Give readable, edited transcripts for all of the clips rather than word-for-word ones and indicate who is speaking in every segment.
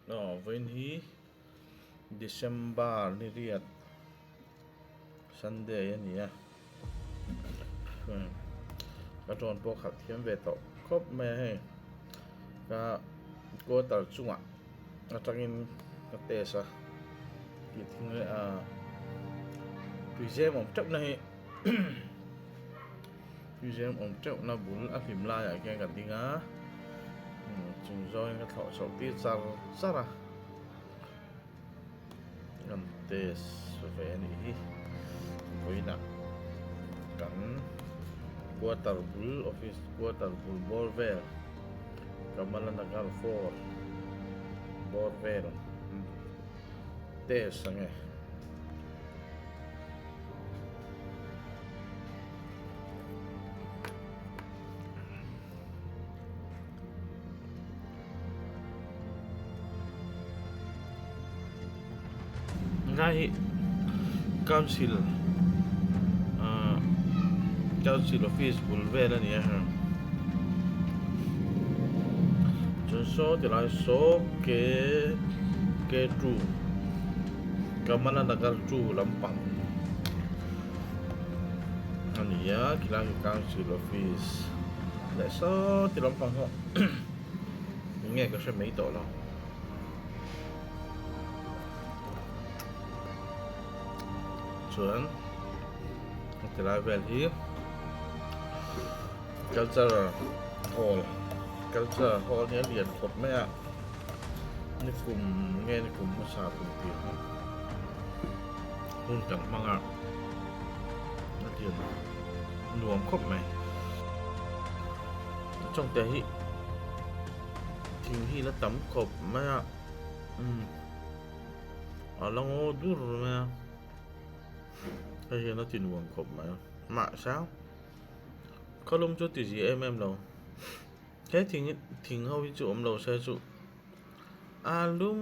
Speaker 1: Aw vawiin hi December ni riat Sunday a ni a ka drone pawh khalh thiam ve tawh khawp mai a hei ka quarter chungah atangin ka test a tih thing leh a tuizem awm teuh na hi Museum awm teuhna bul a hlim laiah khian ka ding a chung zawngin ka thlawh chhoh tir char char a kan test ve a nih hi vawiinah kan quarter bul office quarter bul bawr vel Kamala Nagar 4 bawr vel test ang e. Ngai hi council ah council office bul vel a ni a heng chuan saw ti lai saw ke ke two. Kamala Nagar 2 lampang a ni a khilai hi council office leh saw ti lampang ho eng nge ka hre mai tawh lo chuan heti lai vel hi cultural hall cultural hall hi a lian khawp mai a. Ni kum nge ni kum hmasa kum tih kha hun kan hmang a a lian nuam khawp mai chawngte hi thing hi la tam khawp mai a umm a la ngaw dur mai a hei hian a ti nuam khawp mai a mahse khawlum chu ti zia em em lo. He thing hi thing ho hi chu awm lo se chu a lum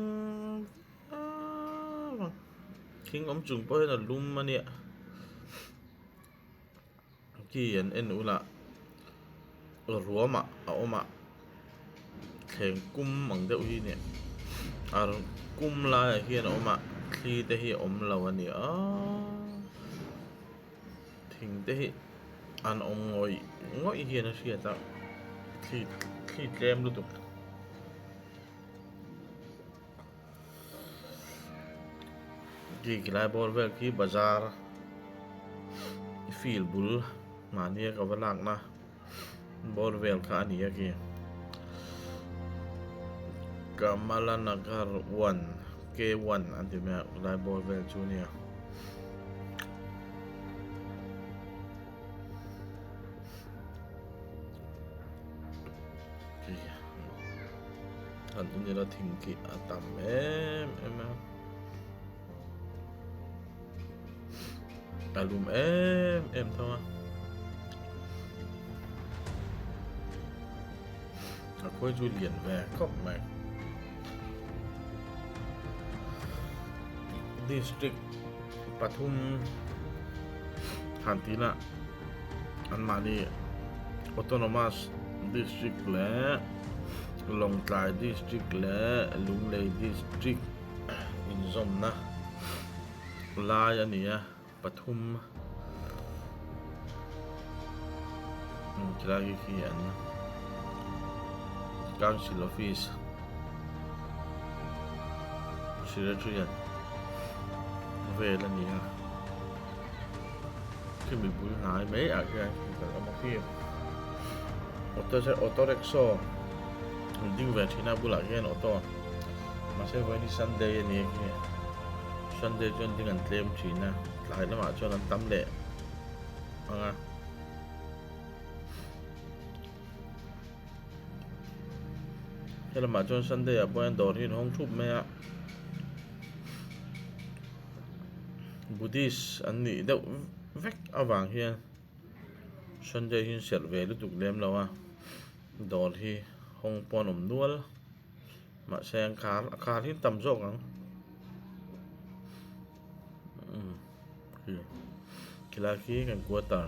Speaker 1: viau ang thing awm chung pawh hian a lum a nia khi an en ulah ruam ah a awm a thleng kum ang deuh hi nia a kum laiah hian a awm a thli te hi a awm lo a ni aaa. Thing te hi an awm ngawih ngawih hian a hriat a thli thli tlem lutuk. Khi khilai bawr vel khi bazar field bul mahni a ka va lakna bawr vel kha a ni a khi Kamala Nagar 1 K1 an ti mai a khilai bawr vel chu a nia. Han en ila thing khi a tam em em a a lum em em tho a a khawi chu lian ve khawp mai district pathum han tih lah anmahni autonomous district leh Lawngtlai district leh Lunglei district inzawmna lai a ni a pathum khilai khi khi an council office secretariat vel a ni a khimi bul hnai mai ah khian kan awm a khi auto auto rickshaw an ding ve thin a bulah khian auto mahse vawiin hi sunday a ni a khi sunday chuan ding an tlem thin a tlai lamah chuan an tam leh ang a. Helamah chuan Sunday ah pawh hian dawr hi an hawng thup mai a Buddhist an nih deuh vek avang hian Sunday hi an serh ve lutuk lem lo a dawr hi hawng pawh an awm nual mahse an khar a khar hi an tam zawk ang umm khilai khi kan quarter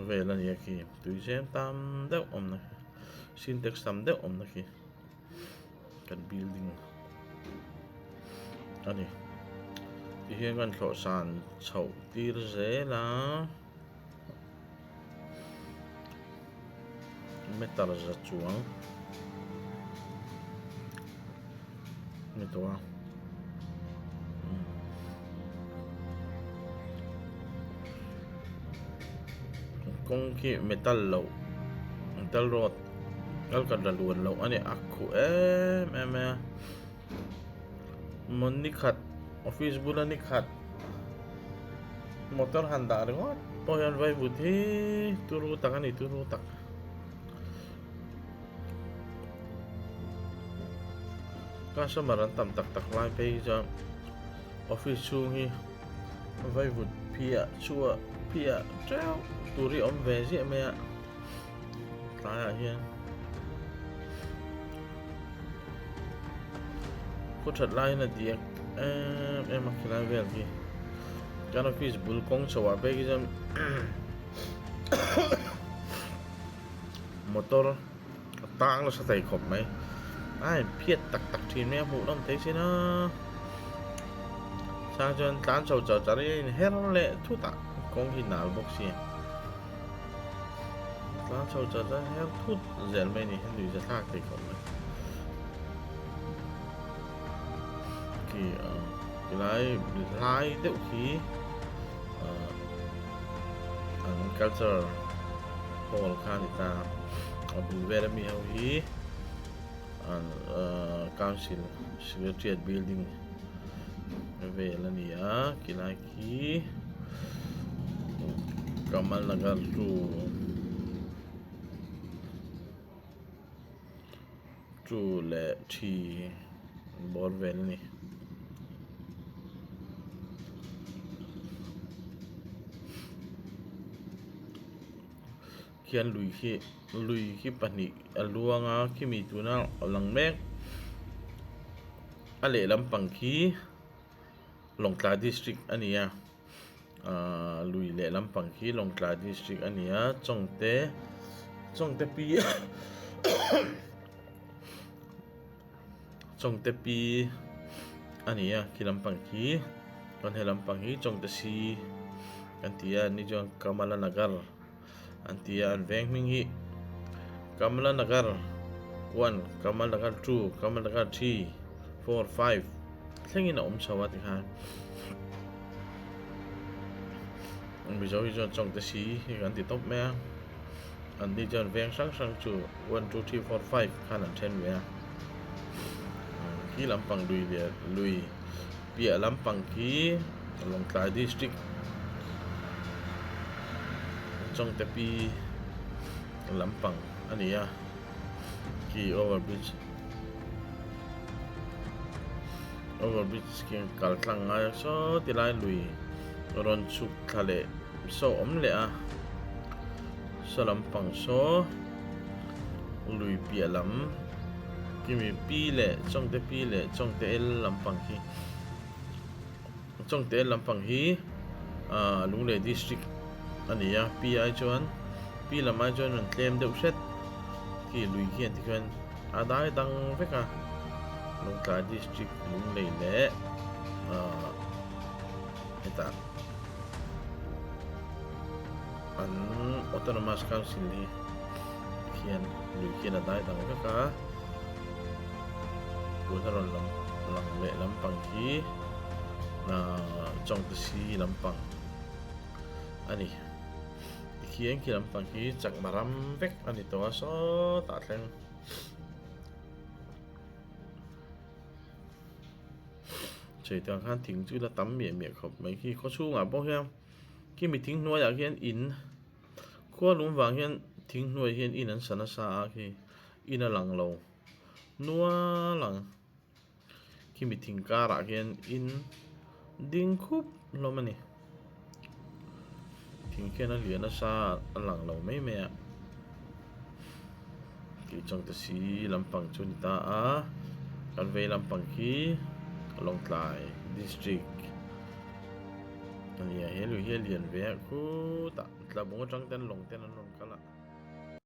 Speaker 1: vel a ni a khi tui zem tam deuh awmna khi sintex tam deuh awmna khi. Kan building a ni. Tihian kan thlawh san chhoh tir zel a. Meter za chuang ni tawh a. Kawng khi metal loh metal road kal khat la luan loh a ni a khuh em em mai a maw ni khat office bula ni khat motor han dah ringawt pawh hian vaivut hi turu tak a ni turu tak. Customer an tam tak tak lai phei hi chuan office chhung hi vaivut phiah chhuah phiah teuh tur hi a awm ve ziah mai a tlaiah hian khaw that laiin a diak em em a khilai vel hi kan office bul kawng chho ah phei hi chuan motor a tang nasa thei khawp mai a in phiat tak tak thin mai a hmuh nawm thei sin a chang chuan tlan chho char char in a in her leh thut a kawng hi nal bawk si tlan chho char char her thut zel mai a ni hi nuih za thlak thei khawp mai khi tilai lai deuh khi an culture hall kha a ni ta a bul vel ami ho hi an council secretariat building vel a ni a khilai khi Kamal Nagar chu Chu leh thi bawr vel a ni. Khian lui khi lui khi pahnih a luang a khimi tuna a lang mek a lehlam pang khi Lawngtlai district a ni a ahh lui lehlam pang khi Lawngtlai district a ni a Chawngte Chawngte pi Chawngte pi a ni a khi lampang khi chuan he lampang hi Chawngte si an ti a ni chuan Kamala Nagar an ti a an veng hming hi Kamala Nagar 1 Kamala Nagar 2 Kamala Nagar 3 4 5 thlengin a awm chho a tikhan Mizo hi chuan Chawngte si hi kan ti tawp mai a an ni chuan veng hrang hrang chu 1 2 3 4 5 khan an then ve a khi lampang lui leh lui piah lampang khi Lawngtlai district Chawngte pi lampang a ni a khi over bridge over bridge khi kal tlang ngai a saw ti lai lui rawn chhuk thla leh saw awm leh a saw lampang saw lui piah lam kimi pi leh Chawngte pi leh Chawngte el lampang khi. Chawngte lampang hi ahh Lunglei district a ni a pi ai chuan pi lam ai chuan rawn tlem deuh hret khi lui khian tikhian a dai dang vek a Lawngtlai district Lunglei leh ahh hetah an autonomous council hi khian lui khian a dai dang vek a tuna rawn lang lang leh lampang hi ahh Chawngte si lampang a ni tikhian khi lampang hi chakma ram vek a ni tawh a sawtah thleng. Chei tah khan thing chu la tam miah miah khawp mai khi khaw chhungah pawh hian khi mi thing hnuaiah khian in khua lum vang hian thing hnuai hian in an sa nasa a khi in a lang lo nual ang khi mi thing karah khian in ding khup hlawm a ni thing khian a lian nasa a lang lo mai mai a tih changte si lampang chu a ni ta a kan vei lampang khi Lawngtlai district a ni a he lui hi a lian ve a khutah tlabung atang ten lawng ten an rawn.